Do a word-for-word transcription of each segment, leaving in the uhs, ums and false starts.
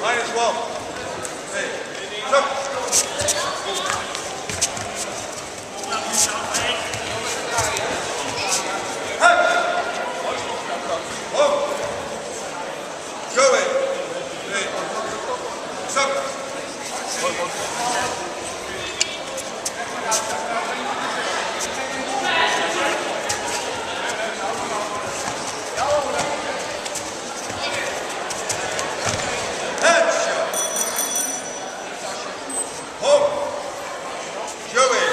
Minus one. Hey. Jump. Hey. Home. Joey. Hey. Jump. Headshot. Home. Joey.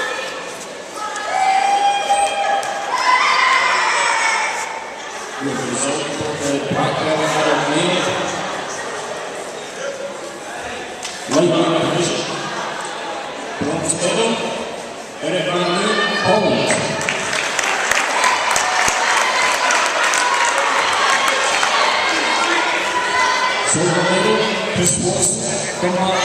With the result of the black belt out of Maine, lightweight division, bronze medal, Eric Van Loon, Poland. Silver medal, Chris Watson, Denmark.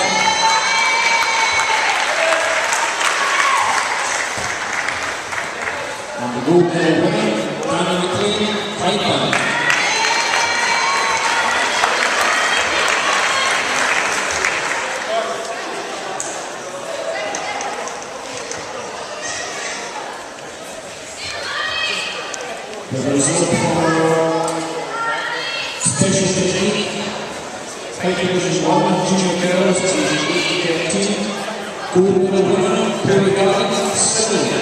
And the gold medal winner, Danny McLean, Thailand. The result for special technique, height division one, junior girls, division eight to thirteen. Gold medal winner, Perry Gavin, Sydney.